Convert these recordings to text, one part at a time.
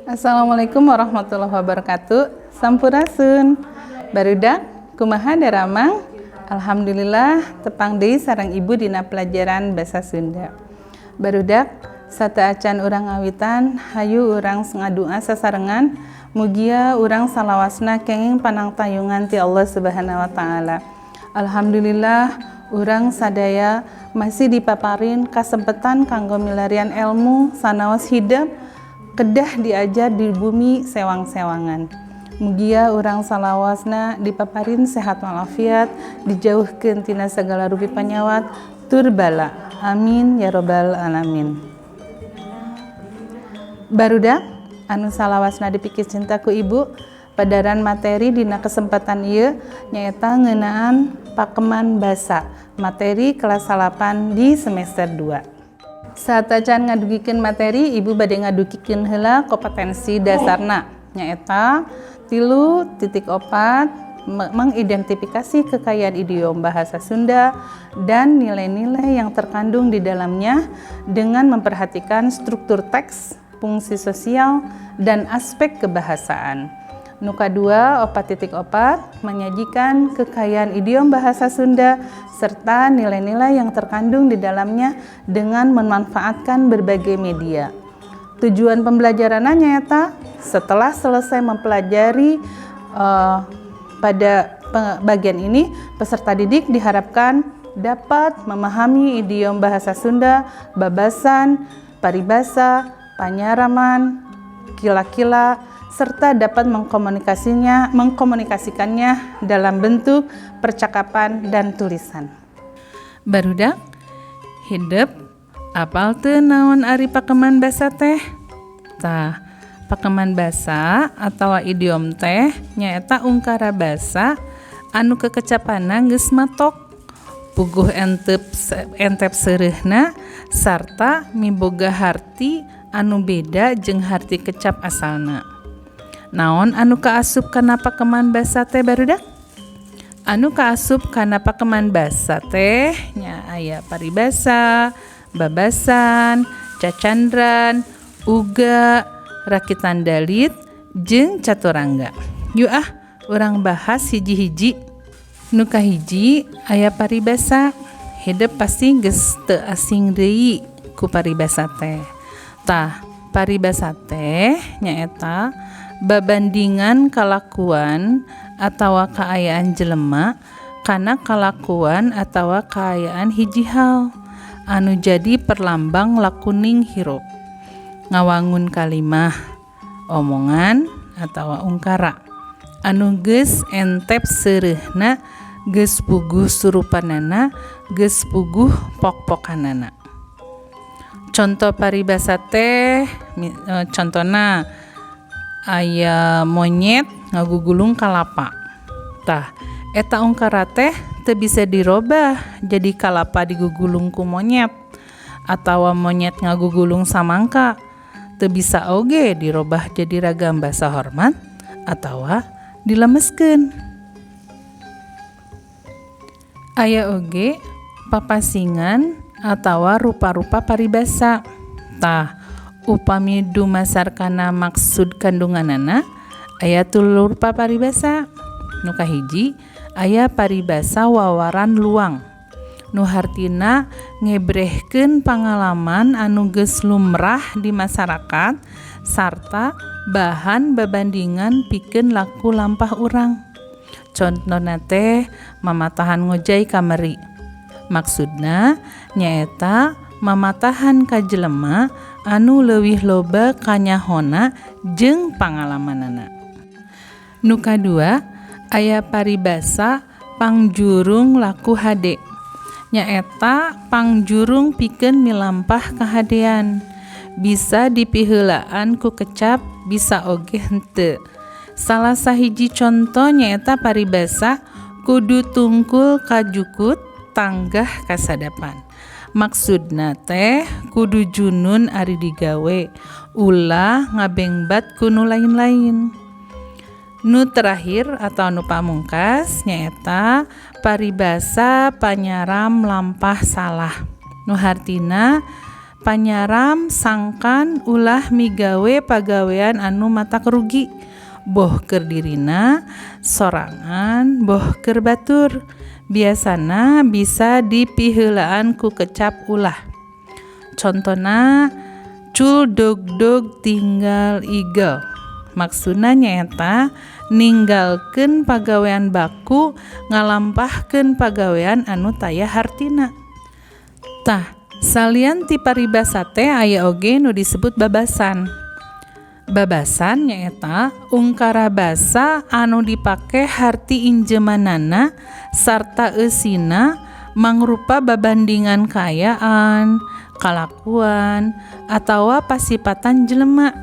Assalamualaikum warahmatullahi wabarakatuh. Sampurasun. Barudak, kumaha daramang? Alhamdulillah, tepang deui sareng Ibu dina pelajaran bahasa Sunda. Barudak, sateuacan urang ngawitan, hayu urang ngadua sasarengan, mugia urang salawasna kenging panangtayungan ti Allah Subhanahu wa Taala. Alhamdulillah, urang sadaya masih dipaparin kasempetan kanggo milarian ilmu sanaos hidep kedah diajar di bumi sewang-sewangan. Mugia urang salawasna dipaparin sehat walafiat, dijauhkeun tina segala rupi panyawat tur bala. Amin ya robbal alamin. Barudak anu salawasna dipikacinta ku Ibu, padaran materi dina kesempatan ieu nyaeta ngeunaan pakeman basa, materi kelas 8 di semester 2. Sateuacan ngadugikeun materi, Ibu bade ngadugikeun heula kompetensi dasarna, nyaeta 3.4, mengidentifikasi kekayaan idiom bahasa Sunda dan nilai-nilai yang terkandung di dalamnya dengan memperhatikan struktur teks, fungsi sosial, dan aspek kebahasaan. Nu kadua, 4.4, menyajikan kekayaan idiom bahasa Sunda serta nilai-nilai yang terkandung di dalamnya dengan memanfaatkan berbagai media. Tujuan pembelajarannya nyaeta setelah selesai mempelajari pada bagian ini, peserta didik diharapkan dapat memahami idiom bahasa Sunda, babasan, paribasa, panyaraman, kila-kila, serta dapat mengkomunikasikannya dalam bentuk percakapan dan tulisan. Barudak, hidep, apal teu naon ari pakeman basa teh? Tah, pakeman basa atau idiom teh nyaeta ungkara basa anu kekecapanna geus matok, puguh entep seureuhna, sarta miboga harti anu beda jeung harti kecap asalna. Naon anu kaasup kana pakeman basa teh, barudak? Anu kaasup kana pakeman basa teh nya aya paribasa, babasan, cacandran, uga, rakitan dalit, jeung caturangga. Yuk ah, urang bahas hiji-hiji. Nu kahiji aya paribasa. Hidep pasti geus teu asing deui ku paribasa teh. Tah, paribasa teh nyaeta babandingan kalakuan atawa kaayaan jelema kana kalakuan atawa kaayaan hiji hal anu jadi perlambang lakuning hirup, ngawangun kalimah, omongan, atawa ungkara anu geus entep seureuhna, geus puguh surupanana, geus puguh pok-pokanana. Contoh paribasa teh contona aya monyet ngagugulung kalapa. Tah, eta ungkara teh teu bisa dirobah jadi kalapa digugulung ku monyet atawa monyet ngagugulung samangka. Teu bisa oge dirobah jadi ragam basa hormat atawa dilemeskeun. Aya oge papasingan atawa rupa-rupa paribasa. Tah, upami dumasar kana maksud kandunganana, aya tilu rupa paribasa. Nu kahiji aya paribasa wawaran luang, nu hartina ngebrehkeun pangalaman anu geus lumrah di masyarakat sarta bahan babandingan pikeun laku lampah urang. Contona teh mamatahan ngojay ka meri, maksudna nyaeta mamatahan ka jelema anu leuwih loba kanyahona jeung pangalamanana. Nu kadua aya paribasa pangjurung laku hade, nyaeta pangjurung pikeun milampah kahadean, bisa dipiheulaan ku kecap, bisa oge henteu. Salah sahiji conto nyaeta paribasa kudu tungkul kajukut tanggah kasadapan, maksudna teh kudu junun ari digawe, ulah ngabengbat ku nu lain-lain. Nu terakhir atau nu pamungkas nyaeta paribasa panyaram lampah salah, nu hartina Panyaram sangkan ulah migawe pagawean anu matak rugi boh keur dirina sorangan boh keur batur. Biasana bisa dipiheulaan ku kecap ulah. Contona cul dog-dog tinggal igel. Maksudna nyaeta ninggalkeun pagawean baku ngalampahkeun pagawean anu taya hartina. Tah, salian ti paribasa teh aya oge nu disebut babasan. Babasan nyaeta ungkara basa anu dipake harti injemanana sarta eusina mangrupa babandingan kaayaan, kalakuan, atawa pasipatan jelema.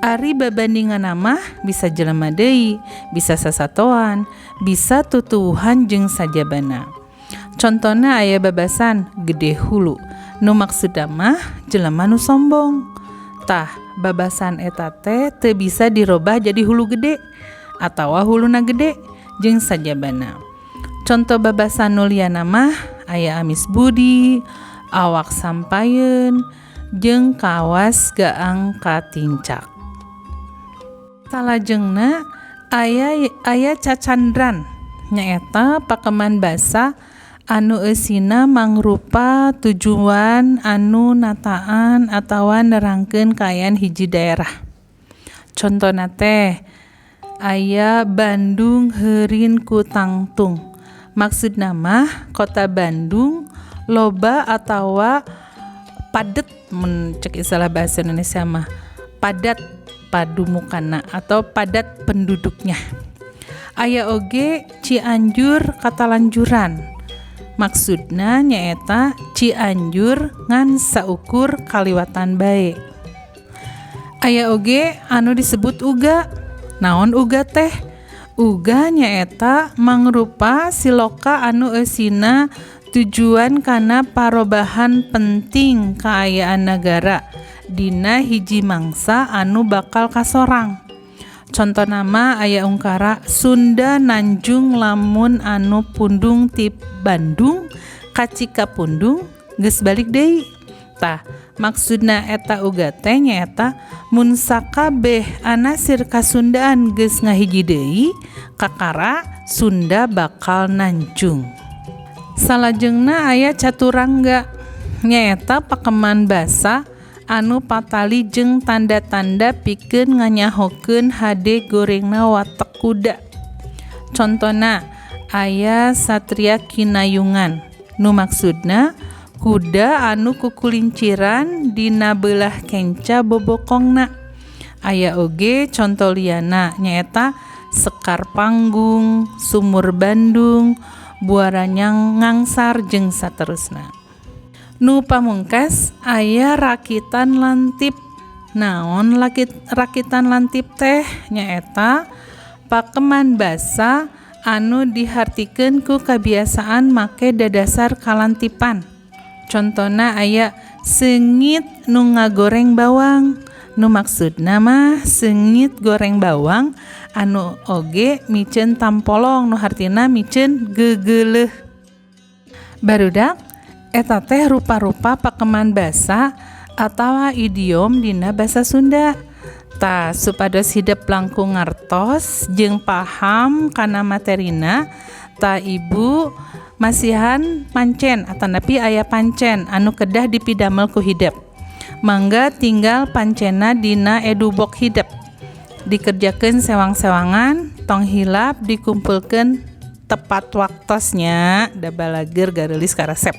Ari babandinganna mah bisa jelema deui, bisa sasatoan, bisa tutuwuhan jeung sajabana. Contona aya babasan gede hulu, nu maksudna mah jelema nu sombong. Tah, babasan eta teh teu bisa dirobah jadi hulu gede atawa huluna gede jeung sajabana. Conto babasan nu lianna mah aya amis budi, awak sampayeun, jeung kawas gaang katincak. Salajengna aya cacandran nyaeta pakeman basa anu eusina mangrupa tujuan anu nataan atawa nerangkeun kaayaan hiji daerah. Contona teh aya Bandung heurin ku tangtung. Maksudna mah kota Bandung loba atawa padet mun cek istilah bahasa Indonesia mah padat padumukanna atau padat penduduknya. Aya oge Cianjur katalanjuran. Maksudna nyaeta Cianjur ngan saukur kaliwatan bae. Aya oge anu disebut uga. Naon uga teh? Uga nyaeta mangrupa siloka anu eusina tujuan kana parobahan penting kaayaan nagara dina hiji mangsa anu bakal kasorang. Contona mah aya ungkara Sunda Nanjung lamun anu pundung ti Bandung ka Cikapundung geus balik deui. Tah, maksudna eta uga teh nyaeta mun sakabeh anasir kasundaan geus ngahiji deui, kakara Sunda bakal nanjung. Salajengna aya caturangga nyaeta pakeman basa anu patali jeung tanda-tanda pikeun nganyahokeun hade gorengna watek kuda. Contona aya Satria Kinayungan nu maksudna kuda anu kukulinciran dina beulah kenca bobokongna. Aya oge conto liana nyaeta Sekar Panggung, Sumur Bandung, Buaranyang Ngangsar jeung saterusna. Nu pamungkas aya rakitan lantip. Naon rakitan lantip teh? Nyaeta pakeman basa anu dihartikeun ku kabiasaan make dadasar kalantipan. Contona aya seungit nu ngagoreng bawang. Nu maksudna mah seungit goreng bawang anu oge miceun tampolong nu hartina miceun gegeuleuh. Barudak eta teh rupa-rupa pakeman basa atawa idiom dina basa Sunda. Tah, supados hidep langkung ngartos jeung paham kana materina, tah ibu masihan pancen atanapi aya pancen anu kedah dipidamel ku hidep. Mangga tinggal pancena dina edubok hidep. Dikerjakeun sewang-sewangan, tong hilap dikumpulkeun tepat waktosnya, da balager gareulis karesep.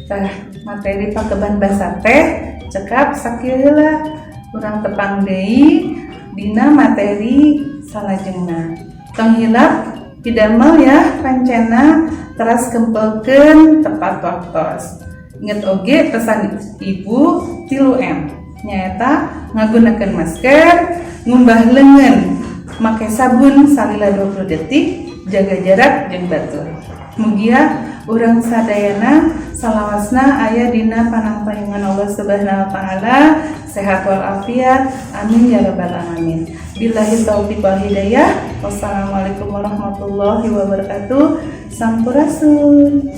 Tah, materi pakeban basa teh cekap sakieu heula. Urang tepang deui dina materi salajengna. Tong hilap pidamel ya pancena teras kempelkeun tepat waktos. Inget oge pesan ibu 3M nyaeta ngagunakeun masker, ngumbah leungeun make sabun salila 20 detik, jaga jarak jeung batur. Mugia urang sadayana salawasna aya dina panangtayungan Allah Subhanahu wa taala, sehat walafiat. Amin ya rabbal alamin. Billahi taufiq wal hidayah. Wassalamualaikum warahmatullahi wabarakatuh. Sampurasun.